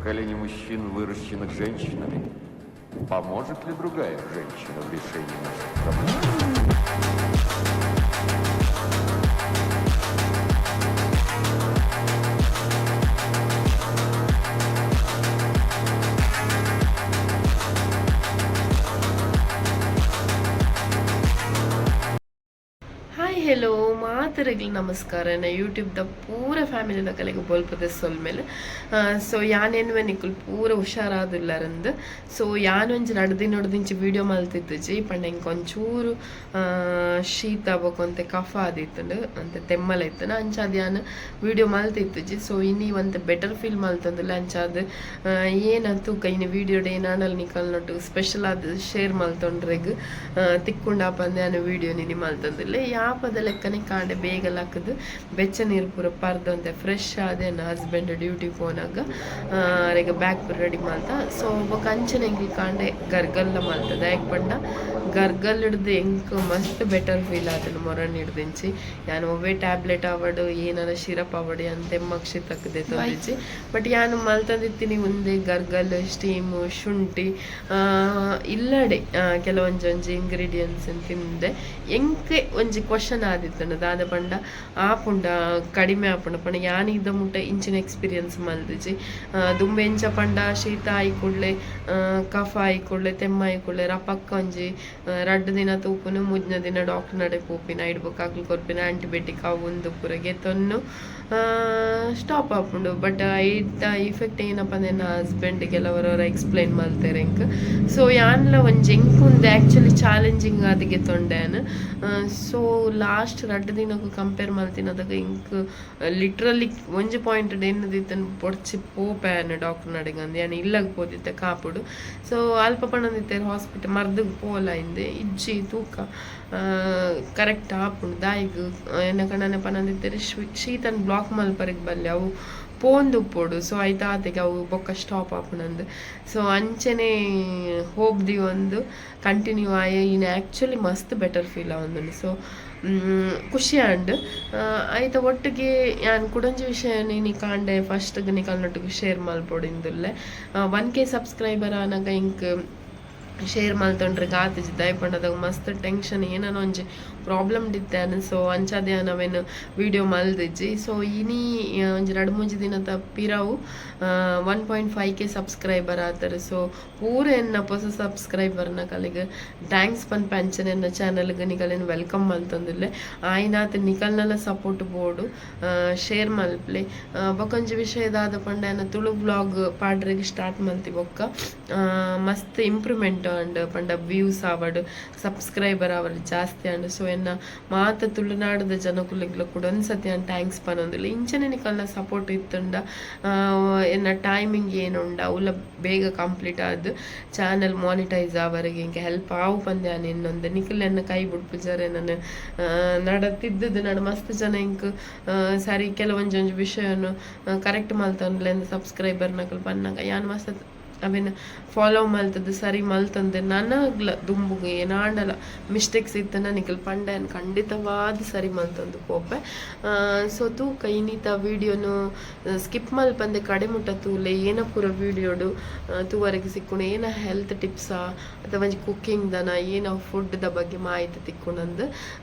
Поколение мужчин, выращенных женщинами. Поможет ли другая женщина в решении наших проблем? Hi, hello, ಮಾತೆರೆಗ್ಲ ನಮಸ್ಕಾರ. ನಾ ಯೂಟ್ಯೂಬ್ದ ಪೂರ ಫ್ಯಾಮಿಲಿದ ಕಲೆಗೆ ಬೊಲ್ಪದ ಸೊಲ್ಮೆಲ್. ಸೊ ಯಾನೇನುವೆ ನಿಕುಲ್ ಪೂರ ಹುಷಾರಾದುಲ್ಲರಂದು. ಸೊ ಯಾನೊಂಜಿ ರಡ್ಡ್ ದಿನೊಡ್ದಿಂಚಿ ವೀಡಿಯೋ ಮಲ್ತಿದ್ದುಜಿ ಪಂಡ ಎಂಕ್ ಒಂಚೂರು ಶೀತ ಬೊಕ ಕಫ ಆದಿತ್ತುಂಡು, ಅಂತೆ ತೆಮ್ಮಲ ಇತ್ತುಂಡು. ಅಂಚಾದ್ ಯಾನ್ ವೀಡಿಯೋ ಮಲ್ತಿತ್ತುಜಿ. ಸೊ ಇನಿ ಒಂತೆ ಬೆಟರ್ ಫೀಲ್ ಮಲ್ತೊಂದುಲ್ಲೆ. ಅಂಚಾದ್ ಏನ ತೂಕ, ಇನಿ ವೀಡಿಯೋಡ್ ಏನಾಂಡಲ ನಿಕಲ್ನೊಟ್ಟು ಸ್ಪೆಷಲ್ ಆದ್ ಶೇರ್ ಮಲ್ತೊಂಡ್ರೆಗ್ ತಿಕ್ಕುಂಡಾಪಂದೆ ಯಾನ್ ವೀಡಿಯೋ ಇನಿ ಮಲ್ತೊಂದುಲ್ಲೆ. ಯಾಪದ ಲೆಕ್ಕನೆ ಕಾಂಡೆ ಬೇಗ ಲಕ್ಕುದು, ಬೆಚ್ಚ ನೀರು ಪೂರ ಪರ್ದಂತೆ ಫ್ರೆಶ್ ಆದ್ ಎನ್ನ ಹಸ್ಬೆಂಡ್ ಡ್ಯೂಟಿ ಪೋನಾಗ ಅರೆಗ್ ಬ್ಯಾಗ್ ಪೂರ ರೆಡಿ ಮಲ್ತ. ಸೊ ಬೊಕ ಅಂಚನೆ ಎಂಕ್ಲು ಕಾಂಡೆ ಗರ್ಗಲ್ಲ ಮಲ್ತದ. ದಾಯೆಗ್ ಪಂಡ ಗರ್ಗಲ್ ಹಿಡ್ದು ಎಂಕ್ ಮಸ್ತ್ ಬೆಟರ್ ಫೀಲ್ ಆತುಂಡು. ಮೊರನ್ ಹಿಡ್ದಿಂಚಿ ಯಾನ್ ಒವ್ವೆ ಟ್ಯಾಬ್ಲೆಟ್ ಆವಡ್, ಏನನ ಸಿರಪ್ ಆವಡ್, ಯಾನ್ ತೆಮ್ಮಕ್ ಶೀತಕ್ ದೆತೊಂದಿಜ್ಜಿ. ಬಟ್ ಯಾನ್ ಮಲ್ತೊಂದಿತ್ತಿನಿ ಉಂದೆ: ಗರ್ಗಲ್, ಸ್ಟೀಮ್, ಶುಂಠಿ, ಇಲ್ಲಡೆ ಕೆಲವೊಂಜೊಂಜಿ ಇಂಗ್ರೀಡಿಯೆಂಟ್ಸ್ ತಿಂದೆ. ಎಂಕ್ ಒಂಜಿ ಕ್ವಶನ್ ಆದಿತ್ತುಂಡು, ದಾದ ಪಂಡ ಆಪುಂಡ, ಕಡಿಮೆ ಆಪುಂಡ ಪಂಡ. ಯಾನ್ ಇದ ಮುಟ್ಟ ಇಂಚಿನ ಎಕ್ಸ್ಪೀರಿಯನ್ಸ್ ಮಲ್ದಿಜಿ. ದುಂಬು ಎಂಚ ಪಂಡ ಶೀತ ಆಯಿ ಕೂಡ್ಲೆ, ಕಫ ಆಯಿ ಕೂಡ್ಲೆ, ತೆಮ್ಮ ಆಯಿ ಕೂಡ್ಲೆ ರಪಕ್ಕ ಒಂಜಿ 2 ದಿನ ತೂಪುನು, ಮೂಜನೇ ದಿನ ಡಾಕ್ಟರ್ ನಡೆ ಪೋಪಿನ. ಐಡ್ ಬೊಕ್ಕ ಅಕ್ಲು ಕೊರ್ಪಿನ ಆಂಟಿಬಯೋಟಿಕ್ ಅವು ಉಂದು ಪೂರ ಗೆತೊನ್ನು ಸ್ಟಾಪ್ ಆಪುಂಡು. ಬಟ್ ಐತ ಇಫೆಕ್ಟ್ ಏನಪ್ಪ ಅಂದ್ರೆ ಎನ್ನ ಹಸ್ಬೆಂಡ್ ಕೆಲವರವರ ಎಕ್ಸ್ಪ್ಲೈನ್ ಮಲ್ತೆರ್ ಎಂಕ್. ಸೊ ಯಾನ್ಲ ಒಂಜಿ ಎಂಕ್ ಉಂದು ಆಕ್ಚುಲಿ ಚಾಲೆಂಜಿಂಗ್ ಆದ್ ಗೆತೊಂಡೆ ಯಾನ್. ಸೊ ಲಾಸ್ಟ್ 2 ದಿನಕ್ಕೂ ಕಂಪೇರ್ ಮಲ್ತಿನದಾಗ ಎಂಕ್ ಲಿಟ್ರಲಿ ಒಂಜಿ ಪಾಯಿಂಟ್ ಎನ್ನುದಿತ್ತನ್ ಬೊಡ್ಚಿ ಪೋಪೆ ಯಾನ್ ಡಾಕ್ಟರ್ ನಡೆಗ್ ಅಂದ್. ಯಾನ್ ಇಲ್ಲಗ್ ಪೋದಿತ್ತೆ ಕಾಪುಡು. ಸೊ ಅಲ್ಪ ಪಂಡೊಂದಿತ್ತೆರ್, ಹಾಸ್ಪಿಟಲ್ ಮರ್ದಗ್ ಪೋಲ ಇಂದೆ. ಇಜ್ಜಿ, ತೂಕ, ಕರೆಕ್ಟ್ ಆಪುಂಡು. ದಾಯಿಗ್ ಎನ್ನ ಕಣ್ಣನೆ ಪನೊಂದಿತ್ತೆರ್, ಶೀತನ್ ಬ್ಲಾಕ್ ಮಲ್ಪರೆಗ್ ಬಲ್ಲೆ, ಅವು ಪೋಂದು ಉಪ್ಪೊಡು. ಸೊ ಐತ ಆತೆಗೆ ಅವು ಬೊಕ್ಕ ಸ್ಟಾಪ್ ಆಪುಂಡಂದು. ಸೊ ಅಂಚನೆ ಹೋಪ್ ದೀವೊಂದು ಕಂಟಿನ್ಯೂ ಆಯೆ. ಇನಿ ಆ್ಯಕ್ಚುಲಿ ಮಸ್ತ್ ಬೆಟರ್ ಫೀಲ್ ಆವೊಂದುಂಡು. ಸೊ ಖುಷಿ ಆಂಡ್. ಐತ ಒಟ್ಟಿಗೆ ಯಾನ್ ಕುಡೊಂಜಿ ವಿಷಯ ಇನಿ ಕಾಂಡೆ ಫಸ್ಟ್ ನಿಕಲ್ನೊಟ್ಟಿಗೆ ಶೇರ್ ಮಲ್ಪೊಡು ಇಂದುಲ್ಲೆ. 1K ಸಬ್ಸ್ಕ್ರೈಬರ್ ಆನಗ ಎಂಕ್ ಶೇರ್ ಮಲ್ತೊಂಡ್ರೆ ಆತಿಜಿ. ದಾಯೆ ಪಂಡ ಮಸ್ತ್ ಟೆನ್ಷನ್, ಏನನ ಒಂಜಿ ಪ್ರಾಬ್ಲಮ್ ಡಿತ್ತಾನ. ಸೊ ಅಂಚಾದ್ ಯಾನ್ ಅವೆನ್ ವೀಡಿಯೋ ಮಲ್ದಿಜ್ಜಿ. ಸೊ ಇನಿ ಒಂಜಿ 2 3 ದಿನದ ಪಿರವು 1.5K subscriber ಆತರ್. ಸೊ ಪೂರ ಎನ್ನ ಪೊಸ ಸಬ್ಸ್ಕ್ರೈಬರ್ನ ಕಲಿಗ್ thanks ಪನ್ಪೆ. ಅಂಚನೆ ಎನ್ನ ಚಾನಲ್ಗೆ ನಿಕಲೆನ್ welcome ಮಲ್ತೊಂದುಲ್ಲೆ. ಆಯ್ನಾತ್ ನಿಕಲ್ನಲ ಸಪೋರ್ಟ್ ಬೋಡು, ಶೇರ್ ಮಲ್ಪ್ಲೆ. ಬೊಕೊಂಜಿ ವಿಷಯ ದಾದ ಪಂಡ, ಯಾನ್ ತುಳು ವ್ಲಾಗ್ ಪಾಡ್ರೆಗ್ ಸ್ಟಾರ್ಟ್ ಮಲ್ತಿ ಬೊಕ್ಕ ಮಸ್ತ್ ಇಂಪ್ರೂವ್ಮೆಂಟ್ ಆಂಡ್. ಪಂಡ ವ್ಯೂಸ್ ಆವಡ್, ಸಬ್ಸ್ಕ್ರೈಬರ್ ಆವಡ್ ಜಾಸ್ತಿ ಆಂಡ್. ಸೊ ಎನ್ನ ಮಾತ ತುಳುನಾಡದ ಜನಕುಲೆಗ್ಲ ಕೂಡ ಒಂದ್ಸತಿ ಯಾನ್ thanks ಪನೊಂದುಲ್ಲೆ. ಇಂಚನೆ ನಿಕಲ್ನ ಸಪೋರ್ಟ್ ಇತ್ತುಂಡ ಎನ್ನ ಟೈಮಿಂಗ್ ಏನುಂಡ ಅವುಲ ಬೇಗ ಕಂಪ್ಲೀಟ್ ಆದ್ ಚಾನಲ್ ಮಾನಿಟೈಸ್ ಆವರೆಗೆ ಎಂಕ್ ಹೆಲ್ಪ್ ಆವು ಪಂದ್ ಯಾನ್ ಎನ್ನೊಂದೆ. ನಿಕುಲು ಎನ್ನ ಕೈ ಬುಡ್ಪುಜಾರೆ. ನನ್ ನಡ ತಿದ್ದುದು ನಡ ಮಸ್ತ್ ಜನ ಎಂಕ್ ಸರಿ ಕೆಲವೊಂಜೊಂಜಿ ವಿಷಯನು ಕರೆಕ್ಟ್ ಮಲ್ತೊನ್ಲೆ ಸಬ್ಸ್ಕ್ರೈಬರ್ ನಕುಲು ಪನ್ನಗ ಯಾನ್ ಮಸ್ತ್ ಅವೆನ್ ಫಾಲೋ ಮಲ್ತದ್ದು ಸರಿ ಮಲ್ತಂದೆ. ನನಗ್ಲ ದುಂಬುಗು ಏನಾಂಡಲ ಮಿಸ್ಟೇಕ್ಸ್ ಇತ್ತನ ನಿಕಲ್ ಪಂಡ ಯಾನ್ ಖಂಡಿತವಾದ್ ಸರಿ ಮಲ್ತೊಂದು ಪೋಪೆ. ಸೊ ತೂಕ, ಇನ್ನಿತ ವೀಡಿಯೋನು ಸ್ಕಿಪ್ ಮಲ್ಪಂದೆ ಕಡೆ ಮುಟ್ಟ ತೂಲೆ. ಏನ ಪೂರ ವೀಡಿಯೋಡು ತೂವರೆಗೆ ಸಿಕ್ಕುಂಡು, ಏನ ಹೆಲ್ತ್ ಟಿಪ್ಸಾ ಅಥವಾ ಒಂಜಿ ಕುಕ್ಕಿಂಗ್ ದನ ಏನ ಫುಡ್ದ ಬಗ್ಗೆ ಮಾಹಿತಿ ತಿಕ್ಕುಂಡಂದು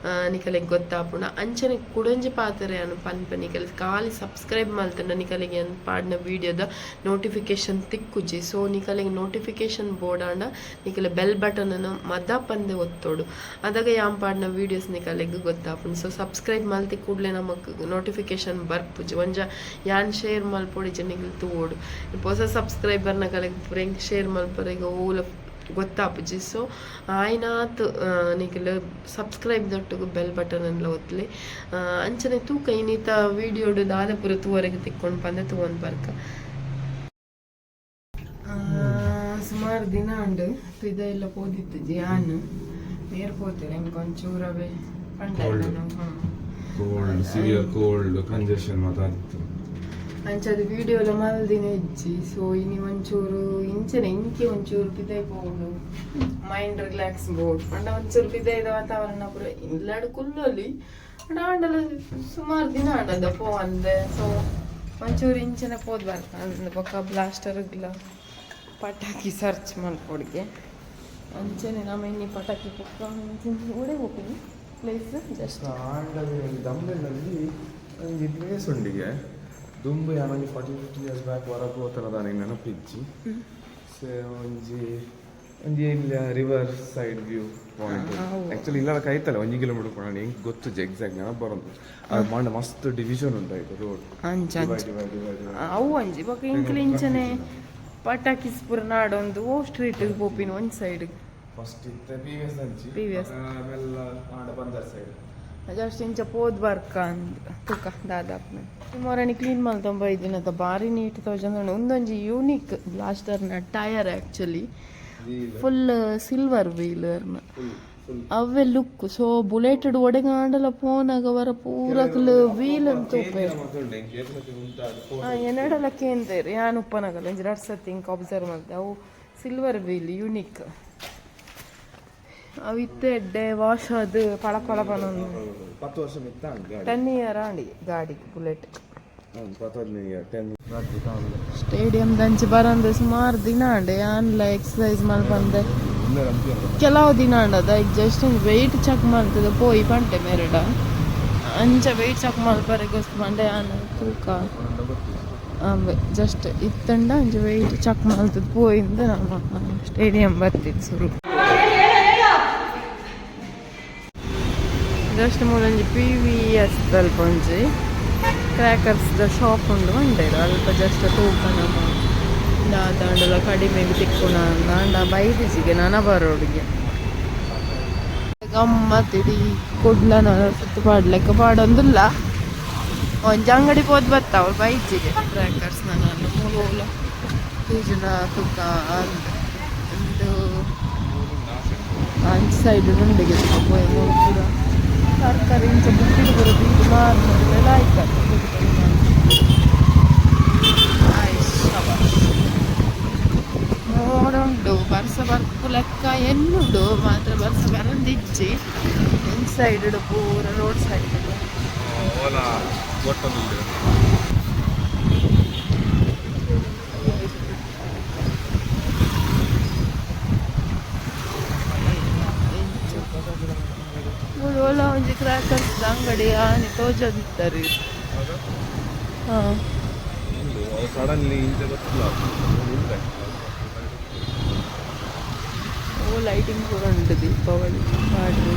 ನಿಕಲೆಗ್ ಗೊತ್ತಾಪುಂಡು. ಅಂಚನೆ ಕುಡೊಂಜಿ ಪಾತೆರ ಯಾನ್ ಪನ್ಪೆ, ನಿಕಲ್ ಖಾಲಿ ಸಬ್ಸ್ಕ್ರೈಬ್ ಮಲ್ತಂಡ ನಿಕಲೆಗ್ ಯಾನ್ ಪಾಡ್ನ ವೀಡಿಯೋದ ನೋಟಿಫಿಕೇಶನ್ ತಿಕ್ಕುಜಿ. ಸೊ ನಿಕಲೆಗ್ ನೋಟಿಫಿಕೇಶನ್ ಬೋಡಾಂಡ ನಿಕಲೆ ಬೆಲ್ ಬಟನ್ ಮದಪಂದೆ ಒತ್ತೋಡು. ಅದಾಗ ಯಾನ್ ಪಾಡ್ನ ವೀಡಿಯೋಸ್ ನಿಕಲೆಗ್ ಗೊತ್ತಾಪುಂಡು. ಸೊ ಸಬ್ಸ್ಕ್ರೈಬ್ ಮಲ್ತಿ ಕೂಡ್ಲೆ ನಮಕ್ ನೋಟಿಫಿಕೇಶನ್ ಬರ್ಪುಜಿ. ಒಂಜ ಯಾನ್ ಶೇರ್ ಮಲ್ಪೊಡಿಜ ನಿಕಲ್ ತೂವೊಡು. ಪೊಸ ಸಬ್ಸ್ಕ್ರೈಬರ್ ನಕಲೆಗ್ ಪೂರ ಎಂಕ್ ಶೇರ್ ಮಲ್ಪರೆಗ್ ಓಲ ಗೊತ್ತಾಪುಜಿ. ಸೊ ಆಯ್ನಾತ್ ನಿಕಲ್ ಸಬ್ಸ್ಕ್ರೈಬ್ ದೊಟ್ಟುಗು ಬೆಲ್ ಬಟನ್ ಅನ್ಲ ಒತ್ಲೆ. ಅಂಚನೆ ತೂಕ, ಇನ್ನಿತ ವೀಡಿಯೋಡು ದಾದ ಪೂರ ತೂವರೆಗೆ ತಿಕ್ಕೊಂಡು ಪಂದೆ ತೂವೊಂದು ಬರ್ಕ. ಸುಮಾರು ದಿನ ಉಂಡು ಪಿದ ಎಲ್ಲ ಪೋದಿತ್ತು. ಯಾನ್ ನೇರ್ ಪೋತೇನೆ, ಎಂಕ್ ಒಂಚೂರವೇ ಪಂಡ. Cold. Cold, severe cold, congestion ಮಾತಾದಿತ್ತು. ಅಂಚದ ವಿಡಿಯೋ ಎಲ್ಲ ಮಲ್ದಿನ ಇಜ್ಜಿ. ಸೊ ಇನಿ ಒಂಚೂರು ಇಂಚನೆ ಇಂಕೆ ಒಂಚೂರು ಪಿದೈ ಪೋಡು, ಮೈಂಡ್ ರಿಲ್ಯಾಕ್ಸ್ ಬೋಡು ಪಂಡ ಒಂಚೂರು ಪಿದೈದ ವಾತಾವರಣ ಪೂರ. ಇಲ್ಲಾಡ್ ಕುಲ್ಲೊಲಿ, ಬಟ್ ಆಂಡಲ ಸುಮಾರು ದಿನ ಆಂಡದ ಪೋ ಅಂದೆ. ಸೊ ಒಂಚೂರು ಇಂಚಿನ ಪೋದು ಬರ್ತ ಬೊಕ್ಕ ಬ್ಲಾಸ್ಟರ್ಗ್ಲ ಪಟಾಕಿ ಸರ್ಚ್ ಮಲ್ಪೊಡ್ಗೆ. ಅಂಚನೆ ನಮ್ಮ ಇನ್ನಿ ಪಟಾಕಿ ಪೊಕ್ಕ ಓಡೆ ಹೋಗ್ತೀನಿ ಪ್ಲೇಸ್ ಜಸ್ಟ್. ದಮ್ಮೆನಲ್ಲಿ ಒಂಜಿ ಪ್ಲೇಸ್ ಉಂಡಿಗೆ ದುಂಬು ಯಾನೊಂಜಿ 40-50 ಇಯರ್ಸ್ ಬ್ಯಾಕ್ ವರ ಪೋತನ ದಾನೆ ನೆನಪಿಜ್ಜಿ. ಸೊ ಒಂಜಿ ಒಂಜಿ ಇಲ್ಲ river side view point. Actually ಇಲ್ಲ ಕೈತಲ್ಲ 1 ಕಿಲೋಮೀಟರ್ ಕೊಡೋಣ ಹೆಂಗೆ ಗೊತ್ತುಜಿ, ಎಕ್ಸಾಕ್ಟ್ ನೆನಪು ಬರೋದು. ಅದು ಮಾಂಡ ಮಸ್ತ್ ಡಿವಿಷನ್ ಉಂಟಾಯ್ತು ರೋಡ್. ಅಂಚ. Divide divide divide. ಅವು ಒಂಜಿ ಬೊಕ್ಕ ಇಂಕ್ಲ ಇಂಚನೆ ಪಟಾಕಿ ಪೂರ ನಾಡೊಂದು ಓ ಸ್ಟ್ರೀಟ್ ಪೋಪಿನ ಒಂಜಿ ಸೈಡ್. ಫಸ್ಟ್ ಇತ್ತೆ ಪಿ ವಿ ಎಸ್ ಅಂಚಿ. PVS. ಆಮೇಲೆ ಆಂಡ ಬಂದರ್ ಸೈಡ್. ಜಸ್ಟ್ ಇಂಚ ಪೋದ್ ಬರ್ಕ ಅಂದ್ ತುಕ ದಾದಾಪ್ನ ಮೊರಣಿ ಕ್ಲೀನ್ ಮಲ್ತೊಂಬ ಇದಿನತ ಬಾರಿ ನೀಟ್ ತೋಜೊಂದುಂಡು. ಉಂದೊಂಜಿ ಯೂನಿಕ್ ಬ್ಲಾಸ್ಟರ್ನ ಟೈರ್ ಆ್ಯಕ್ಚುಲಿ, ಫುಲ್ ಸಿಲ್ವರ್ ವೀಲರ್ನ ಅವೇ ಲುಕ್. ಸೊ ಬುಲೆಟೆಡ್ ಒಡೆಗಾಂಡಲ ಪೋನಾಗ ವರ ಪೂರಕ್ಲು ವೀಲ್ ಅಂತ ಉಪಯೋಗ. ಎನ್ನಡಲ ಕೇಂದೇರ್ ಯಾನ್ ಉಪ್ಪನಾಗಲ್ಲ ಒಂಜಿ ರಡ್ಡ್ ಸತಿ ಇಂಕ್ ಅಬ್ಸರ್ವ್ ಮಲ್ತೆ. ಅವು ಸಿಲ್ವರ್ ವೀಲ್ ಯೂನಿಕ್. ಅವು ಇತ್ತೆ ಎಡ್ಡೆ ವಾಶ್ ಅದು ಪಳ ಪಳ ಪನೊಂದು. 10 ವರ್ಷ ಮಿತ್ತ ಗಾಡಿ. 10 ಇಯರ್ ಆಂಡಿ ಗಾಡಿ ಬುಲೆಟ್. ಹೌದು, 10, 15 ಇಯರ್, 10. ಸ್ಟೇಡಿಯಂ ದಂಚಿ ಬರಂದೆ ಸುಮಾರು ದಿನ ಆಂಡೆ. ಯಾನ್ಲ ಎಕ್ಸಸೈಸ್ ಮಲ್ಪಂದೆ ಕೆಲವು ದಿನ ಆಂಡದ. ಈಗ ಜಸ್ಟ್ ಒಂದು ವೆಯ್ಟ್ ಚೆಕ್ ಮಲ್ತದೆ ಪೋಯಿ ಪಂಟೆ ಮೇರೆಡ. ಅಂಚ ವೆಯ್ಟ್ ಚೆಕ್ ಮಲ್ಪರೆಗೋಸ್ಕರ ಪಂಡೆ ಯಾನ್ ತೂಕ ಜಸ್ಟ್ ಇತ್ತಂಡ ಅಂಚ ವೆಯ್ಟ್ ಚೆಕ್ ಮಲ್ತದ ಪೋಯಿಂದ ನಮ್ಮ ಸ್ಟೇಡಿಯಂ ಬರ್ತಿತ್ತು ಸುರು. ಜಸ್ಟ್ ಮೂಲೊಂಜಿ ಪಿ ವಿ ಎಸ್ ದಲ್ಪ ಒಂಜಿ ಕ್ರ್ಯಾಕರ್ಸ್ ದ ಶಾಪ್ ಉಂಡು ಮಂಡೇರು. ಅಲ್ಪ ಜಸ್ಟ್ ತೂಕ ನಮ್ಮ ದಾದಾಂಡಲ ಕಡಿಮೆಗೆ ತಿಕ್ಕುನ ಅಂಡ ಬೈದಿಜಿಗೆ ನನ ಬರೋಡಿಗೆ ಗಮ್ಮತ್. ಇಡೀ ಕುಡ್ಲನ ಸುತ್ತು ಪಾಡ್ಲೆಕ್ಕ ಪಾಡೊಂದುಲ್ಲ. ಒಂಜಿ ಅಂಗಡಿ ಪೋದ್ ಬತ್ತಾವ ಬೈಜಿಗೆ ಕ್ರ್ಯಾಕರ್ಸ್ ನನ್ನ ಮೂಲ ತೂಜುನ ತುಕ್ಕ ಅಂದ್ ಒಂದು ಅಂಚ್ ಸೈಡ್ ಉಂಡಿಗೆ ಪೋಯಿ ಮೂಲು ಪೂರ ತರಕಾರಿ ಇಂಚ ಬುಕ್ಕಿಡ್ ಪೂರ ದೀದ್ ಮಾರ್ನೆಲ್ಲ ಆಯ್ತಲ್ಲ. ಮೋಡ ಉಂಡು, ಬರ್ಸ ಬರ್ಪು ಲೆಕ್ಕ ಎನ್ನುಂಡು ಮಾತ್ರ ಬರ್ಸ ಬರಂದಿಜ್ಜಿ. ಇನ್ ಸೈಡ್ ಪೂರ ರೋಡ್ ಸೈಡ್. ಓಲಾ ಗೊತ್ತೊಂದಿಲ್ಲ. ಓಲ ಒಂಜಿ ಕ್ರಾಕರ್ಸ್ ಅಂಗಡಿ ಆನೆ ತೋಜದಿತ್ತರು. ಹಾ. ಸಡನ್ಲಿ ಇಂಚ ಗೊತ್ತಿಲ್ಲ. ಓ ಲೈಟಿಂಗ್ ಪೂರ ಉಂಟು ದೀಪಾವಳಿ ಮಾಡ್ರಿ.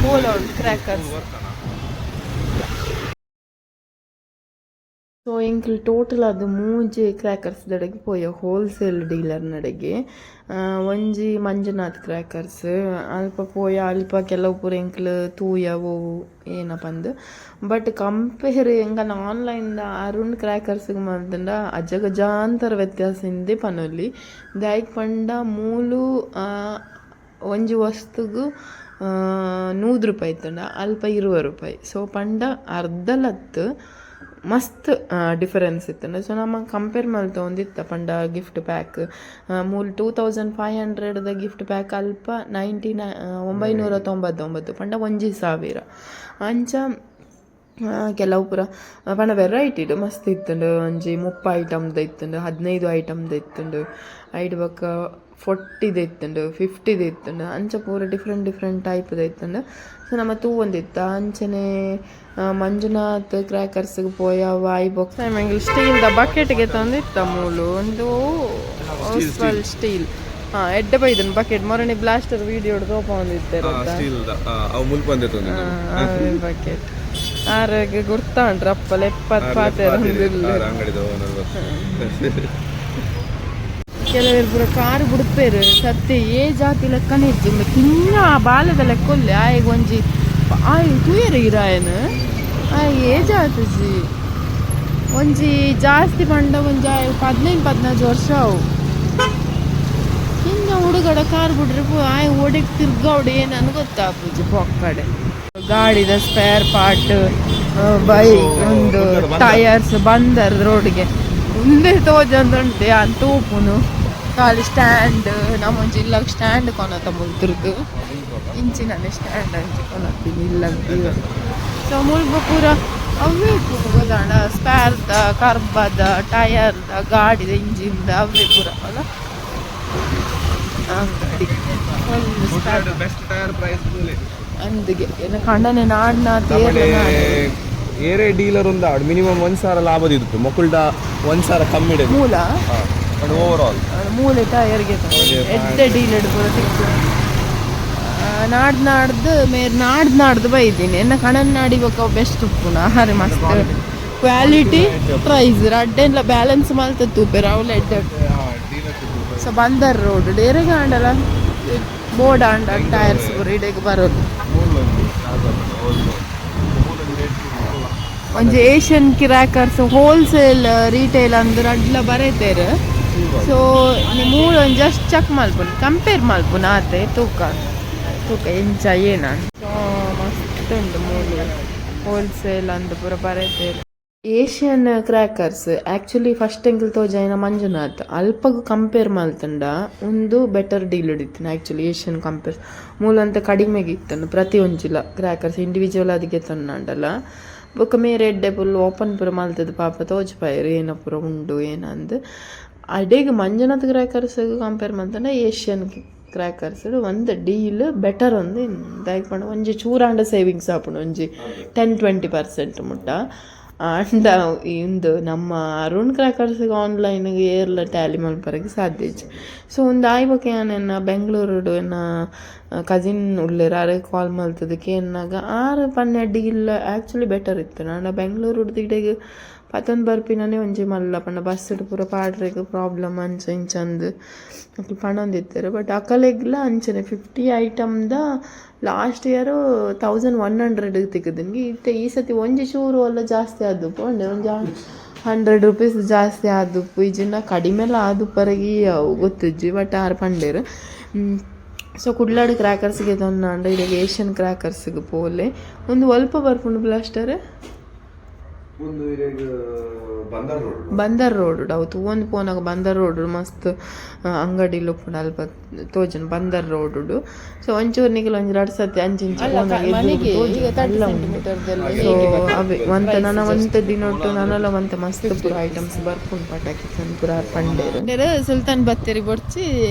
ಮೂಲ ಉಂಟು ಕ್ರ್ಯಾಕರ್ಸ್. ಸೊ ಎಂಕ್ಲು ಟೋಟಲ್ ಅದು ಮೂಜಿ ಕ್ರ್ಯಾಕರ್ಸ್ ದಡೆಗೆ ಪೋಯ ಹೋಲ್ಸೇಲ್ ಡೀಲರ್ ನಡೆಗೆ. ಒಂಜಿ ಮಂಜುನಾಥ್ ಕ್ರ್ಯಾಕರ್ಸ್ ಅಲ್ಪ ಪೋಯ. ಅಲ್ಪ ಕೆಲವು ಪೂರ ಎಂಕ್ಲು ತೂಯ ಓವು ಏನಪಂದ್. ಬಟ್ ಕಂಪೇರ್ ಎಂಕಲ್ನ ಆನ್ಲೈನ್ ಅರುಣ್ ಕ್ರ್ಯಾಕರ್ಸ್ಗೆ ಮಲ್ತುಂಡ ಅಜಗಜಾಂತರ ವ್ಯತ್ಯಾಸ ಇಂದೇ ಪನೊಲಿ. ದಾಯೆಗ್ ಪಂಡ ಮೂಲು ಒಂಜಿ ವಸ್ತುಗು 100 ರೂಪಾಯಿ ಇತ್ತುಂಡ ಅಲ್ಪ 20 ರೂಪಾಯಿ. ಸೊ ಪಂಡ ಅರ್ಧಲತ್ತ್ ಮಸ್ತ್ ಡಿಫರೆನ್ಸ್ ಇತ್ತುಂಡ. ಸೊ ನಮ ಕಂಪೇರ್ ಮಲ್ತೊಂದಿತ್ತ ಪಂಡ ಗಿಫ್ಟ್ ಪ್ಯಾಕ್ ಮೂಲು 2500ದ ಗಿಫ್ಟ್ ಪ್ಯಾಕ್ ಅಲ್ಪ 999 ಪಂಡ 1000 ಅಂಚ. ಕೆಲವು ಪೂರ ಪಂಡ ವೆರೈಟಿಡ್ ಮಸ್ತ್ ಇತ್ತುಂಡು. ಒಂಜಿ 30 ಐಟಮ್ದ ಇತ್ತುಂಡು, 15 ಐಟಮ್ದ ಇತ್ತುಂಡು, ಐಡ್ ಬೊಕ್ಕ 40ದ ಇತ್ತುಂಡು, 50ದ ಇತ್ತುಂಡು. ಅಂಚ ಪೂರ ಡಿಫ್ರೆಂಟ್ ಡಿಫ್ರೆಂಟ್ ಟೈಪ್ದ ಇತ್ತುಂಡು. ಸೊ ನಮ ತೂವೊಂದಿತ್ತ ಅಂಚನೆ ಮಂಜುನಾಥ್ ಕ್ರ್ಯಾಕರ್ಸ್ಗೆ ಪೋಯ ವಾಯ್ ಬೊಕ್ಕ ಸ್ಟೀಲ್ದ ಬಕೆಟ್ಗೆ ತಂದಿತ್ತ ಮೂಲು ಒಂದು ಸ್ಟೀಲ್. ಹಾ, ಎಡ್ಡೆ ಬೈದನ್ ಬಕೆಟ್ ಮೊರನಿ ಬ್ಲಾಸ್ಟರ್ ವಿಡಿಯೋ ತೋಪೊಂದಿತ್ತೆರ್. ಸ್ಟೀಲ್ ಅವು ಮುಲ್ಪ ಬಕೆಟ್ ಆರೋಗ್ಯ ಗುರ್ತಾಂಡ್ರ ಅಪ್ಪಲ 70 ಪಾತೆರ. ಅಂಗಡಿದ ಓನರ್. ಕೆಲವರು ಪೂರ ಕಾರ್ ಬುಡ್ಪೇರು. ಸತ್ಯ ಏ ಜಾತಿ ಲೆಕ್ಕನೆ ಇಜ್ಜಿ. ಉಂದು ಕಿನ್ನ ಬಾಲೆದ ಲೆಕ್ಕ ಉಲ್ಲೆ. ಆಯೆಗ್ ಒಂಜಿ ಆಯ್ ತೂಯೆರ್ ಇರಾಯನ್ ಆಯ್ ಏಜ್ ಆತುಜಿ. ಒಂಜಿ ಜಾಸ್ತಿ ಪಂಡ ಒಂಜಿ ಆಯ್ 15, 14 ವರ್ಷ ಅವು. ಕಿನ್ನ ಹುಡುಗಡ ಕಾರ್ ಬುಡ್ರೆ ಆಯ್ ಓಡೆಗ್ ತಿರ್ಗಾವಡು ಏನನ್ನು ಗೊತ್ತಾಪುಜಿ ಪೊಕ್ಕಡೆ. ಗಾಡಿದ ಸ್ಪೇರ್ ಪಾರ್ಟ್, ಬೈಕ್ ಒಂದು ಟೈರ್ಸ್ ಬಂದರ್ ರೋಡ್ಗೆ ಉಂದೆ ತೋಜೊಂದುಂಟು. ಯಾನ್ ತೂಪುನು ಖಾಲಿ ಸ್ಟ್ಯಾಂಡ್. ನಮ್ಮೊಂಜಿ ಇಲ್ಲಗ್ ಸ್ಟ್ಯಾಂಡ್ ಕೊನತ ಮುಲ್ತುರ್ದು ಇಂಚಿನನೆ ಸ್ಟ್ಯಾಂಡ್ ಅಂಚಿ ಕೊನತ್ತಿನಿ ಇಲ್ಲಗ್. ಸೊ ಮುಲ್ಪ ಪೂರ ಅವೇ ಉಪ್ಪುನು ಸ್ಪೇರ್ದ, ಕರ್ಬದ, ಟಯರ್ದ, ಗಾಡಿದ ಇಂಜಿನ್ದ ಅವೇ ಪೂರ ಅಲ್ಲ ಅಂಗಡಿ. Best tyre price. ಅಂದಿಗೆ ಏನ ಕಂಡನೆ ನಾಡ್ನ ತೇರ್ನ. ಏರೇ ಡೀಲರ್ ಒಂದು ಆಡು ಮಿನಿಮಮ್ 1,000 ಲಾಭದ ಇತ್ತು, ಮೊಕುಲ್ಡ 1,000 ಕಮ್ಮಿ ಇಡೋದು. ಮೂಲ. ಓವರ್ ಆಲ್. ಮೂಲೆ ಟಯರ್ಗೆ ಎಡ್ಡೆ ಡೀಲ್ ಪೂರ ತಿಕ್ಕು. ನಾಡ್ದು ನಾಡ್ದು ಮೇರ್ ನಾಡ್ದು ನಾಡ್ದು ಬೈದೀನಿ. ಎನ್ನ ಕಣನ್ ನಾಡಿ ಬೊಕ ಬೆಸ್ಟ್ ಉಪ್ಪುನ ಆಹಾರ, ಮಸ್ತ್ ಕ್ವಾಲಿಟಿ, ಪ್ರೈಸ್ ರಡ್ಡೆನ್ಲ ಬ್ಯಾಲೆನ್ಸ್ ಮಲ್ತ ತೂಪೆರ್, ಅವ್ಲ ಎಡ್ಡೆ. ಸೊ ಬಂದರ್ ರೋಡ್ ಡೇರೆಗ್ ಆಂಡಲ ಬೋರ್ಡ್ ಆಂಡ ಟೈರ್ಸ್ ಪೂರ ಇಡೆಗ್ ಬರೋದು. ಒಂಜಿ ಏಷ್ಯನ್ ಕ್ರ್ಯಾಕರ್ಸ್ ಹೋಲ್ಸೇಲ್ ರೀಟೇಲ್ ಅಂದ್ರೆ ಅಡ್ಲ ಬರೇತೇರು. ಸೊ ಮೂಲ ಒಂಜಿ ಜಸ್ಟ್ ಚೆಕ್ ಮಲ್ಪುನು, ಕಂಪೇರ್ ಮಲ್ಪುನು ಆತೆ. ತೂಕ ತೂಕ ಎಂಚ ಏನ. ಸೊ ಮಸ್ತ್ ಉಂಡು ಮೂಲು. ಹೋಲ್ಸೇಲ್ ಅಂದ್ ಪೂರ ಬರೇತೇರು. ಏಷ್ಯನ್ ಕ್ರ್ಯಾಕರ್ಸ್ ಆ್ಯಕ್ಚುಲಿ ಫಸ್ಟ್ ಎಂಕಲ್ ತೋಜಾಯಿನ ಮಂಜುನಾಥ್ ಅಲ್ಪಗ್ ಕಂಪೇರ್ ಮಲ್ತಂಡ ಒಂದು ಬೆಟರ್ ಡೀಲ್ ಇತ್ತಿನ. ಆ್ಯಕ್ಚುಲಿ ಏಷ್ಯನ್ ಕಂಪೇರ್ ಮೂಲಂತ ಕಡಿಮೆಗೆ ಇತ್ತನು ಪ್ರತಿ ಒಂಜಿಲ ಕ್ರ್ಯಾಕರ್ಸ್ ಇಂಡಿವಿಜುವಲ್ ಅದಕ್ಕೆ ತನ್ನಂಡಲ. ಬೊಕ್ಕ ಮೇರೆ ಎಡ್ಡೆ ಫುಲ್ ಓಪನ್ ಪೂರ ಮಲ್ತದ ಪಾಪ ತೋಜ್ಪಾಯೆರ್ ಏನ ಪೂರ ಉಂಡು ಏನಂದ್. ಅಡೆಗ್ ಮಂಜುನಾಥ್ ಕ್ರ್ಯಾಕರ್ಸ್ ಕಂಪೇರ್ ಮಲ್ತಂಡ ಏಷ್ಯನ್ ಕ್ರ್ಯಾಕರ್ಸ್ ಒಂದು ಡೀಲ್ ಬೆಟರ್ ಒಂದು. ದಾಯೆಗ್ ಪಂಡ ಒಂಜಿ ಚೂರಾಂಡ ಸೇವಿಂಗ್ಸ್ ಆಪುಂಡು, ಒಂಜಿ 10-20% ಮುಟ್ಟ. ಆಂಡ ಇಂದು ನಮ್ಮ ಅರುಣ್ ಕ್ರ್ಯಾಕರ್ಸ್ಗೆ ಆನ್ಲೈನ್ಗೆ ಏರ್ಲ ಟ್ಯಾಲಿ ಮಲ್ಪರೆಗ್ ಸಾಧ್ಯ ಇಜ್ಜಿ. ಸೊ ಒಂದು ಆಯ್ ಬೊಕ ಯಾನ್ ಎನ್ನ ಬೆಂಗಳೂರುಡು ಎನ್ನ ಕಸಿನ್ ಉಲ್ಲೆರ್, ಆರೆಗ್ ಕಾಲ್ ಮಲ್ತುದು ಕೇನ್ನಗ ಆರ್ ಪನ್ನೆ ಡೀಲ್ ಆ್ಯಕ್ಚುಲಿ ಬೆಟರ್ ಇತ್ತು. ಆಂಡ ಬೆಂಗಳೂರುಡ್ದು ಇಡೆಗ್ ಪತೊಂದು ಬರ್ಪಿನನೇ ಒಂಜಿ ಮಲ್ಲ ಪಂಡ ಬಸ್ಸುಡು ಪೂರ ಪಾಡ್ರೆಗ್ ಪ್ರಾಬ್ಲಮ್ ಅಂಚ ಇಂಚ ಅಂದ್ ಅಕುಲು ಪನೊಂದಿತ್ತೆರ್. ಬಟ್ ಅಕಲೆಗ್ಲ ಅಂಚನೆ 50 ಐಟಮ್ದ ಲಾಸ್ಟ್ ಇಯರ್ 1100 ತಿಕ್ಕುದು. ಇತ್ತೆ ಈ ಸತಿ ಒಂಜಿ ಚೂರು ಅಲ್ಲ ಜಾಸ್ತಿ ಆದುಪ್ಪು, ಒಂಜಿ ಒಂಜಿ ₹100 ಜಾಸ್ತಿ ಆದುಪ್ಪು, ಇಜ್ಜಿಂಡ ಕಡಿಮೆಲ ಆದುಪ್ಪರೆಗಿ ಅವು ಗೊತ್ತಿಜ್ಜಿ. ಬಟ್ ಆರ್ ಪಂಡೆರ್. ಸೊ ಕುಡ್ಲಾಡ್ ಕ್ರ್ಯಾಕರ್ಸ್ಗೆ ತೊಂದಾಂಡ ಇಡೆಗ್ ಏಷ್ಯನ್ ಕ್ರ್ಯಾಕರ್ಸ್ಗೆ ಪೋಲೆ. ಒಂದು ಒಲ್ಪ ಬರ್ಪುಂಡು ಬ್ಲಾಸ್ಟರ್? ಒಂದು ಇರೆಗ್ ಬಂದರ್ ರೋಡ್. ಬಂದರ್ ರೋಡ್. ಅವು ತೂವೊಂದು ಪೋನಾಗ ಬಂದರ್ ರೋಡ್ ಮಸ್ತ್ ಅಂಗಡಿಲು ಉಪ್ಪುಂಡು ಅಲ್ಪ ತೋಜುಂಡು ಬಂದರ್ ರೋಡುಡು. ಸೊ ಒಂಚೂರು ನಿಕುಲು ಒಂಜಿ ರಡ್ಡ್ ಸತಿ ಅಂಚಿ ಇಂಚಿ ಪೋನಗ ಎದುರುಗು ತೋಜುಂಡು, ಮಲ್ಲ ಉಂಡು. ಸೊ ಅವೇ ಒಂತೆ ನನ ಒಂತೆ ದಿನೊಟ್ಟು ನನಲ ಒಂತೆ ಮಸ್ತ್ ಪೂರ ಐಟಮ್ಸ್ ಬರ್ಪುಂಡು ಪಟಾಕಿ ಪಂದ್ ಪೂರ ಪಂಡೇರು. ಸುಲ್ತಾನ್ ಬತ್ತೇರಿ ಬೊಡ್ಚಿ,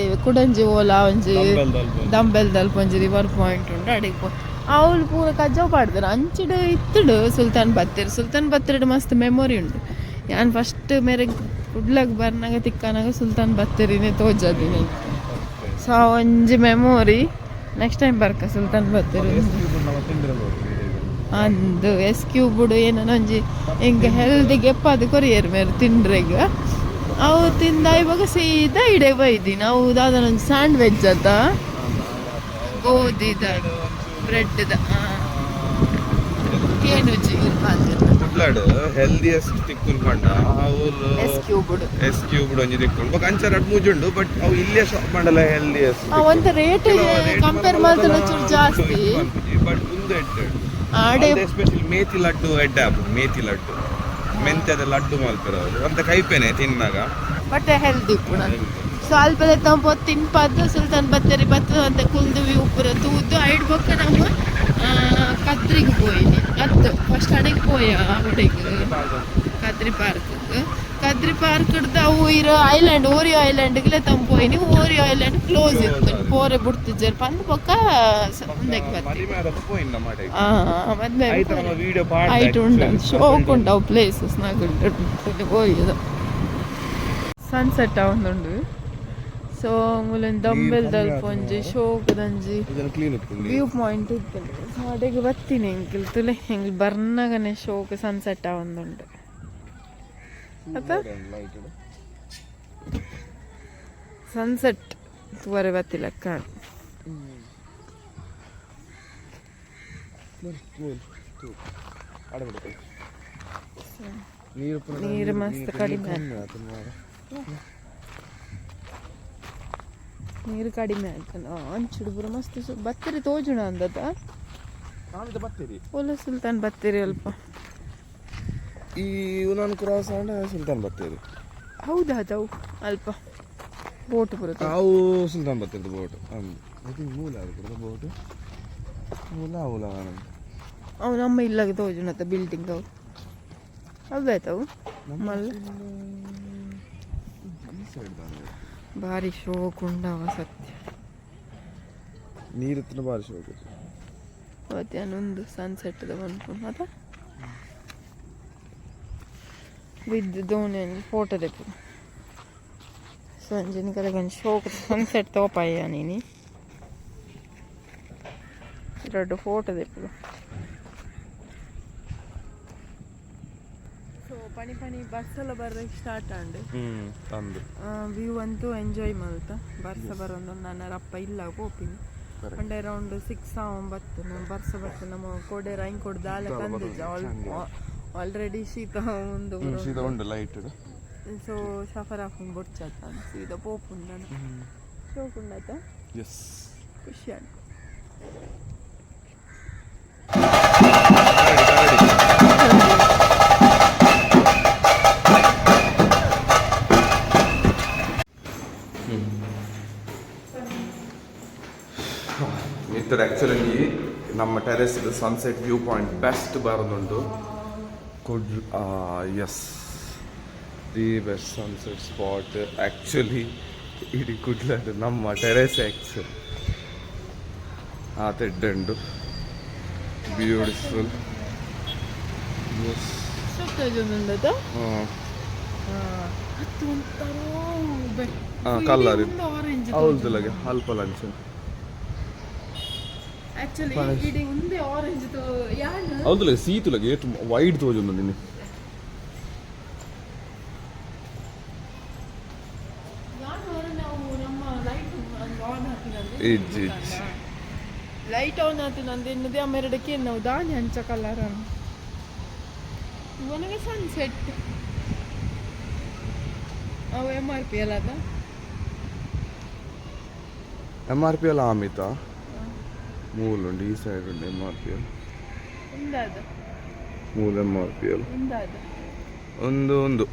ಕುಡಂಜಿ ಓಲಾ ಒಂಜಿ ದಂಬೆಲ್ ದಲ್ಪ ಒಂಜಿ ರಿವರ್ ಪಾಯಿಂಟ್ ಉಂಡು, ಅಡೆಗ್ ಪೋ. ಅವ್ಲು ಪೂರ ಕಜ್ಜಾವ್ ಪಾಡ್ದೆರ್ ಅಂಚಿಡ್ ಇತ್ತುಡು. ಸುಲ್ತಾನ್ ಬತ್ತೇರಿ, ಸುಲ್ತಾನ್ ಬತ್ತೇರಿಡ್ ಮಸ್ತ್ ಮೆಮೊರಿ ಉಂಡು. ಯಾನ್ ಫಸ್ಟ್ ಮೇರೆಗ್ ಕುಡ್ಲಗ್ ಬರ್ನಾಗ ತಿಕ್ಕನಾಗ ಸುಲ್ತಾನ್ ಬತ್ತೇರಿನೇ ತೋಜಾದಿನಿ. ಸೊ ಒಂಜಿ ಮೆಮೊರಿ. ನೆಕ್ಸ್ಟ್ ಟೈಮ್ ಬರ್ಕ ಸುಲ್ತಾನ್ ಬತ್ತೇರಿ ಅಂದು. ಎಸ್ ಕ್ಯೂಬುಡು ಏನನ ಒಂಜಿ ಎಂಕ್ ಹೆಲ್ದಿ ಗೆಪ್ಪಾದ್ ಕೊರಿಯೆರ್ ಮೇರ್ ತಿಂಡ್ರೆಗ್. ಅವು ತಿಂದ ಇವಾಗ ಸೀದಾ ಇಡೆ ಬೈದಿನಿ. ಅವು ದಾದನ ಒಂಜಿ ಸ್ಯಾಂಡ್ವಿಚ್ ಅತ್ತ, ಗೋಧಿದ ಬ್ರೆಡ್ದ ಕೇನುಜಿ. ಕುಡ್ಲಾಡ್ ಹೆಲ್ದಿಯೆಸ್ಟ್ ತಿಕ್ಕುನ್ ಪಂಡ ಅವ್ಲು ಎಸ್ ಕ್ಯೂಬುಡು. ಎಸ್ ಕ್ಯೂಬ್ಡ್ ಒಂಜಿ ತಿಕ್ಕುಂಡು. ಬೊಕ ಅಂಚ ರಡ್ಡ್ ಮೂಜಿ ಉಂಡು. ಬಟ್ ಅವು ಇಲ್ಲೇ ಶಾಪ್ ಮಂಡಲ ಹೆಲ್ದಿಯೆಸ್ಟ್. ಒಂತ ರೇಟ್ ಕಂಪೇರ್ ಮಲ್ತುಂಡ ಚೂರು ಜಾಸ್ತಿ. ಬಟ್ ಉಂದು ಎಡ್ಡೆ. ಆಡೆ. ಎಸ್ಪೆಷಲಿ ಮೇಥಿ ಲಡ್ಡು ಎಡ್ಡೆ ಆಪುಂಡು. ಮೇಥಿ ಲಡ್ಡು, ಮೆಂತ್ಯದ ಲಡ್ಡು ಮಲ್ಪೆರ್ ಅವ್ರು ಅಂತ. ಕೈಪೆನೆ ತಿನ್ನಾಗ. ಬಟ್ ಹೆಲ್ದಿ ಪೂರ. ಸೊ ಅಲ್ಪದ ತಂಪು ತಿನ್ಪಾದ್ ಸುಲ್ತಾನ್ ಬತ್ತೇರಿ ಬತ್ತು ಅಂತ ಕುಲ್ದು ವ್ಯೂ ಪೂರ ತೂದು ಐಡ್ ಬೊಕ್ಕ ನಮ್ಮ ಕದ್ರಿಗೆ ಪೋಯಿನಿ. ಅತ್ತು ಫಸ್ಟ್ ಅಡೆಗೆ ಪೋಯ, ಅಡೆಗ್ ಕದ್ರಿ ಪಾರ್ಕ್. ಕದ್ರಿ ಪಾರ್ಕ್ ಅವು ಇರೋ ಐಲ್ಯಾಂಡ್, ಓರಿಯೋ ಐಲ್ಯಾಂಡ್ಗೆ ತಂಪು ಪೋಯಿನಿ. ಓರಿಯೋ ಐಲ್ಯಾಂಡ್ ಕ್ಲೋಸ್ ಇತ್ತು, ಪೋರೆ ಬಿಡ್ತಿಜ್ಜರ್ ಪಂದ್ ಬೊಕ್ಕ ಮುಂದಕ್ಕೆ ಬರ್ತೀವಿ. ಮದ್ಮೆ ವಿಡಿಯೋ. ಐಟ್ ಉಂಡು, ಶೋಕ್ ಉಂಟು. ಅವು ಪ್ಲೇಸಸ್ ನಾಗುಂಟು ಪೋಯಿದು. ಸನ್ಸೆಟ್ ಆವೊಂದುಂಡು. ಸೊ ಮೂಲೊಂಜಿ ದಂಬೆಲ್ ದಲ್ಪ ಒಂಜಿ ಶೋಕುದಂಜಿ ಕ್ಲೀನ್ ಉಪ್ಪುಂಡು. ವ್ಯೂ ಪಾಯಿಂಟ್ ಇತ್ತುಂಡು. ಸೊ ಅಡೆಗ್ ಬತ್ತೀನಿ ಎಂಕಲ್ ತುಲೆ, ಎಂಕಲ್ ಬರ್ನಗನೆ ಶೋಕ್ ಸನ್ಸೆಟ್ ಆವೊಂದುಂಡು ಅತ್ತ. ಸನ್ಸೆಟ್ ತೂವರೆ ಬತ್ತಿಲಕ್ಕ. ನೀರು ಮಸ್ತ್ ಕಡಿಮೆ, ನೀರು ಕಡಿಮೆ ಆಯ್ತಲ್ಲ. ಅಂಚುಡು ಪೂರ ಮಸ್ತ್ ಬತ್ತರಿ ತೋಜುಣ ಅಂದದ. ಬತ್ತೀರಿ. ಓಲ ಸುಲ್ತಾನ್ ಬತ್ತೇರಿ ಅಲ್ಪ. ಈ ಉನಾನ್ ಕ್ರಾಸ್ ಆಂಡ ಸುಲ್ತಾನ್ ಬತ್ತೇರಿ. ಹೌದಾ? ಅವು ಅಲ್ಪ ಬೋಟ್ ಪೂರ. ಅವು Sultan Battery boat. I think ಮೂಲ ಅದು ಬೋಟ್ ಮೂಲ ಅವಲ. ಅವು ನಮ್ಮ ಇಲ್ಲಾಗ ತೋಜುಣತ್ತ ಬಿಲ್ಡಿಂಗ್ ಅವು. ಅವ್ಯಾತವು ಮಲ್ಲ. ಈ ಸೈಡ್ ದಾನೆ. ಭಾರಿ ಶೋಕ್ ಉಂಡವ ಸತ್ಯ. ನೀರು ಇತ್ತಿನ ಬಾರಿ ಶೋಕ್. ಮಧ್ಯಾಹ್ನ ಸನ್ಸೆಟ್ the ಪನ್ಪುನು ಅತ. ವಿತ್ ದೋಣಿ ಒಂಜಿ ಫೋಟೋ ದೆಪ್ಪು. ಸೊ ಅಂಚಿನ ಕಡೆಗೆ ಒಂಜಿ ಶೋಕ್ ಸನ್ಸೆಟ್ ತೋಪಾಯ ನೀನಿ ರಡ್ಡ್ ಫೋಟೋ ದೆಪ್ಪು. ಸೊ ಪನಿ ಪನಿ ಬರ್ಸಲ ಬರ್ರಕ್ಕೆ ಸ್ಟಾರ್ಟ್ ಆಂಡ್. ಅಂದು. ವ್ಯೂ ಅಂತೂ ಎಂಜಾಯ್ ಮಲ್ತ. ಬರ್ಸ ಬರೋದು ನನ್ನ ರಪ್ಪ ಇಲ್ಲ ಪೋಪಿನಿ. ಪಂಡ ಅರೌಂಡ್ 6 ಒಂಬತ್ತು ನಮ್ಮ ಬರ್ಸ ಬರ್ತ ನಮ್ಮ ಕೋಡೆ ರೈನ್ ಕೋಡ್ ದಾಲ ಕಂದಿಜ್ಜ. ಆಲ್ರೆಡಿ ಶೀತ ಒಂದು. ಸೀದಾ ಉಂಡು ಲೈಟ್. ಸೊ ಸಫರ್ ಆಫುಂಡು ಬೊಡ್ಚಾತ ಸೀದಾ ಪೋಪುಂಡು ನಾನು. ಶೋಕ್ ಉಂಡಾತ. ಎಸ್. ಖುಷಿ ಆಂಡ್. ಮಿತ್ತಡ್ ಆ್ಯಕ್ಚುಲಿ ನಮ್ಮ terrace sunset view point best ಬರೋದುಂಟು could. Yes, the best sunset spot actually ಇಡೀ ಕುಡ್ಲಡ್ ನಮ್ಮ ಟೆರೆಸ್ ಆ್ಯಕ್ಚುಲಿ. ಆ ತೆಡ್ಡುಂಡು ಬ್ಯೂಟಿಫುಲ್. ಎಸ್. ಉಂಡಾತ. ಹಾಂ. ಅದು ಒಂಥರ. ಕಲರ್. ಆರೆಂಜ್. ಹೌದು, ಲಗೆ ಅಲ್ಪ ಲಂಚ್. ಆಕ್ಚುಲಿ ಇಡೀ ಒಂದೇ ಆರೆಂಜ್ ಯಾನ್. ಹೌದು, ಸೀತು ಲಗೆ ಏತ್ ವೈಡ್ ತೋಜುಂಡು ನಿನ್ನೆ. ಯಾನ್ ಹೊರ ನಾವು ನಮ್ಮ ಲೈಟ್ ಆನ್ ಹಾಕಿನಂದ್ರೆ ಇಜ್ಜಿ ಇಜ್ಜಿ. ಲೈಟ್ ಆನ್ ಆತಿನಂದ್ರೆ ಇನ್ನದೇ ಅಮ್ಮೆರಡಕ್ಕೆ ನಾವು ದಾನಿ ಅಂಚ ಕಲರ್ ಇವನಿಗೆ ಸನ್ಸೆಟ್. ಅವು ಎಮ್ ಆರ್ ಪಿ ಅಲ್ಲ ಅದ. ಎಮ್ ಆರ್ ಪಿ ಎಲ್ಲ ಆಮಿತ ಮೂಲ ಉಂಡು. ಈ ಸೈಡ್ ಉಂಡು ಎಮ್ ಆರ್ ಪಿ ಎಲ್. ಉಂದಾದ. ಮೂಲ ಎಮ್ ಆರ್ ಪಿ ಎಲ್. ಉಂದಾದ. ಒಂದು ಒಂದು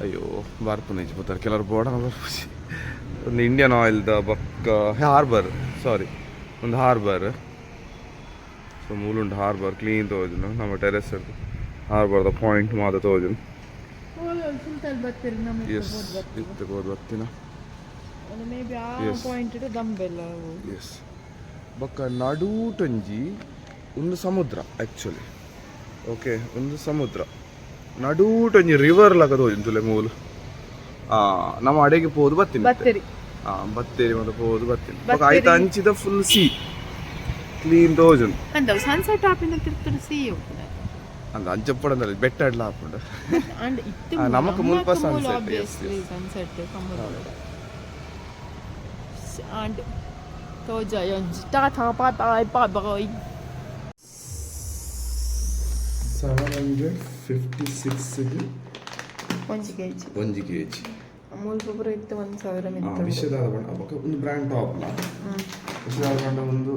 ಅಯ್ಯೋ ಬರ್ಪುನ ಇಜ್ಜಿ ಪೋತಾರೆ ಕೆಲವರು ಬೋರ್ಡನ ಬರ್ಪುಜಿ. ಒಂದು ಇಂಡಿಯನ್ ಆಯಿಲ್ದ ಬೊಕ್ಕ ಹಾರ್ಬರ್, ಸಾರಿ, ಒಂದು ಹಾರ್ಬರ್. ಸೊ ಮೂಲುಂಡು ಹಾರ್ಬರ್ ಕ್ಲೀನ್ ತೋಜುಂಡು. ನಮ್ಮ ಟೆರೆಸ್ ಹಾರ್ಬರ್ದ ಪಾಯಿಂಟ್ ಮಾತ ತೋಜುಂಡು. ಸುಲ್ತಾಲ್ ಬರ್ತೀರಿ ನಮ್ಮ. ಎಸ್, ಇತ್ತೆ ಬೋದು ಬರ್ತಿನ. ಮೇ ಬಿ ಆ ಪಾಯಿಂಟ್ ದಂಬೆಲ್ಲ ಅವು. ಎಸ್, ಬೊಕ್ಕ ನಡೂಟೊಂಜಿ ಒಂದು ಸಮುದ್ರ ಆ್ಯಕ್ಚುಲಿ. ಓಕೆ, ಒಂದು ಸಮುದ್ರ ನಡೂಟೊಂಜಿ ರಿವರ್ ಲಕ ತೋಜುಂಡು ಮೂಲು. ನಮ್ಮ ಅಡೆಗೆ ಪೋದು ಬರ್ತೀನಿ. ಬತ್ತೇರಿ. ಆ ಬತ್ತೇರಿ ಮತ್ತೆ ಪೋದು ಬರ್ತೀನಿ. ಬೊಕ್ಕ ಐತ ಅಂಚಿದ ಫುಲ್ ಸಿ ಕ್ಲೀನ್ ತೋಜುಂಡು. ಅಂದವು ಸನ್ಸೆಟ್ ಆಪಿನ ತಿರ್ತುಡು ಸಿ. ಅಂದ ಅಂಚಪ್ಪಡಂದಲ್ಲಿ ಬೆಟ್ಟ ಅಡ್ಲ ಹಾಪುಂಡು. ಅಂಡ್ ಇತ್ತೆ ನಮಕ್ ಮುಲ್ಪ sunset, yes. Sunset ಸಮುದ್ರ ಅಂಡ್ ತೋಜಾಯ ಒಂಜಿ. Tata, bye bye bye bye. 756ಗೆ 1 ಕೆಜಿ. 1 ಕೆಜಿ. ಮುಲ್ಪ ಪೂರ ಇತ್ತು 1000 ಮಿತ್ತ. ವಿಷಯದಾದ ಬಣ್ಣ ಬೊಕ್ಕ ಒಂದು ಬ್ರ್ಯಾಂಡ್ ಟಾಪ್ಲ ವಿಷಯದಾದ ಬಣ್ಣ. ಒಂದು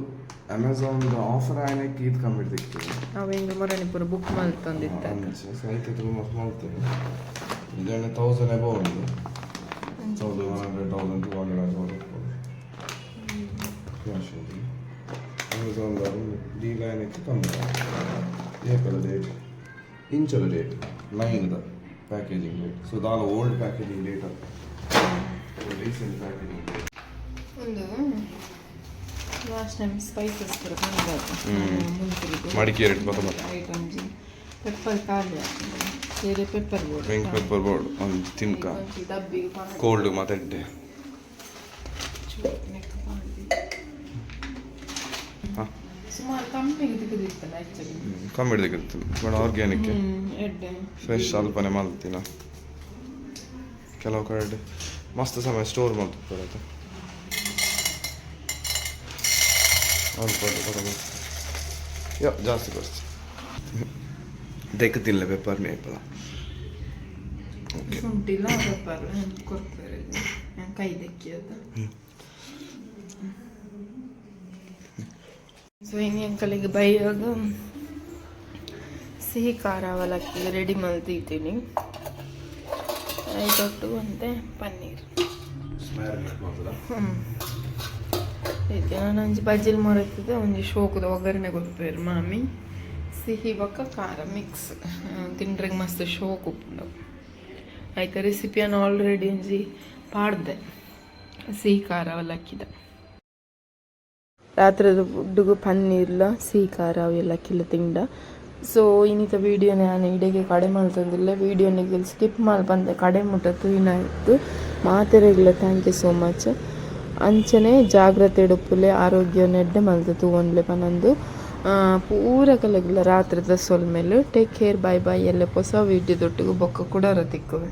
ಅಮೆಝಾನ್ ಆಫರ್ ಆಯ್ನಕ್ಕೆ ಇದು ಕಮ್ಮಿ ತಿಕ್ತದೆ. ಅವು ಹಿಂಗೆ ಮೊರನಿ ಪೂರ ಬುಕ್ ಮಲ್ತೊಂದಿತ್ತ. ಸಾಹಿತ್ಯ ತುಂಬ ಮಸ್ತ್ ಮಾಡ್ತೇವೆ. ಇದನ್ನ 1000 ಎಬೋ ಉಂಟು, 1100, 1200. ಅಮೆಝಾನ್ ಡೀಲ್ ಆಯ್ನಕ್ಕೆ ಕಮ್ಮಿ. ಏಕದ ಡೇಟ್ ಇಂಚದ ಡೇಟ್ 9ದ ಪ್ಯಾಕೇಜಿಂಗ್ ಡೇಟ್. ಸೊ ದಾಲ old packaging date, recent packaging date. ಒಂದು ಲಾಸ್ಟ್ ಟೈಮ್ ಸ್ಪೈಸಸ್ ಪೂರ ಬಂದಾತು ಮುಂಚೆಗೆ. ಮಡಿಕೇರಿ ಬತ್ತ. ಐಟಮ್ ಪೆಪ್ಪರ್ ಖಾಲಿ ಆಗ್ತದೆ, ಬೇರೆ pepper board. Pink pepper board ಒಂದು ತಿನ್ಕ. ಒಂಜಿ ಡಬ್ಬಿಗೆ ಪಾಡ್ದು. ಕೋಲ್ಡ್ ಮಾತಾಡ್ಡೆ. ಚೂರು ನೆಕ್ ಪಾಡ್ದು. ಹಾಂ. ಸುಮಾರು ಕಮ್ಮಿಗೆ ತಿಕ್ಕುದಿತ್ತಲ್ಲ ಆ್ಯಕ್ಚುಲಿ. ಕಮ್ಮಿ ಹಿಡ್ದಕ್ಕಿರ್ತದೆ ಬಟ್ ಆರ್ಗ್ಯಾನಿಕ್. ಎಡ್ಡೆ. ಫ್ರೆಶ್ ಅಲ್ಪನೆ ಮಲ್ತಿನ. ಕೆಲವು ಕಡೆ ಮಸ್ತ್ ಸಮಯ ಸ್ಟೋರ್ ಮಾಡ್ತಾರೆ ಆಯ್ತು. ಅಲ್ಪ ಯಾ ಜಾಸ್ತಿ ಬರ್ಸಿ ದೆಕ್ಕ ತಿನ್ಲೆ ಪೆಪ್ಪರ್ ಮೇಪಲ. ಓಕೆ. ಶುಂಠಿಲ ಪೆಪ್ಪರ್ ಕೊಡ್ತಾರೆ ಕೈ ದೆಕ್ಕಿಯದ. ಸೊ ಇನ್ನು ಅಂಕಲಿಗೆ ಬೈಯಾಗ ಸಿಹಿ ಖಾರ ಅವಲಕ್ಕಿ ರೆಡಿ ಮಲ್ತಿದ್ದೀನಿ. ಐದೊಟ್ಟು ಅಂತೆ ಪನ್ನೀರ್. ನಾನು ಒಂಜಿ ಬಜ್ಜಿಲ್ ಮೊರತಿದ್ದೆ. ಒಂಜಿ ಶೋಕುದ ಒಗ್ಗರಣೆ ಕೊರ್ಪೇರು ಮಾಮಿ. ಸಿಹಿ ಬೊಕ್ಕ ಖಾರ ಮಿಕ್ಸ್ ತಿಂಡ್ರಿಗೆ ಮಸ್ತ್ ಶೋಕ್ ಉಪ್ಪುಂಡು. ಐತ ರೆಸಿಪಿಯನ್ನು ಆಲ್ರೆಡಿ ಒಂಜಿ ಪಾಡ್ದೆ, ಸಿಹಿ ಖಾರ ಅವಲಕ್ಕಿದ. ರಾತ್ರಿದ ಫುಡ್ಡುಗು ಪನ್ನೀರ್ಲ ಸಿಹಿ ಖಾರ ಅವಲಕ್ಕಿಲ ತಿಂಡ. ಸೊ ಇನ್ನಿತ ವೀಡಿಯೋನ ನಾನು ಇಡೆಗೆ ಕಡೆ ಮಲ್ತೊಂದುಲ್ಲೆ. ವೀಡಿಯೋನಿಗೆ ಸ್ಕಿಪ್ ಮಲ್ಪಂದೆ ಕಡೆ ಮುಟ್ಟ ತೂಯಿನಾಯ್ತು ಮಾತೆರೆಗ್ಲ thank you so much. ಅಂಚನೆ ಜಾಗ್ರತೆ ಉಪ್ಪುಲೆ, ಆರೋಗ್ಯ ನೆಡ್ಡೆ ಮಲ್ತು ತೂವೊನ್ಲೆ ಪನೊಂದು ಪೂರ ಕಲೆಗ್ಲ ರಾತ್ರಿದ ಸೊಲ್ಮೆಲು. Take care, bye bye. ಎಲ್ಲ ಹೊಸ ವೀಡಿಯೋದೊಟ್ಟಿಗೆ ಬೊಕ್ಕ ಕುಡರ ತಿಕ್ಕುವೆ.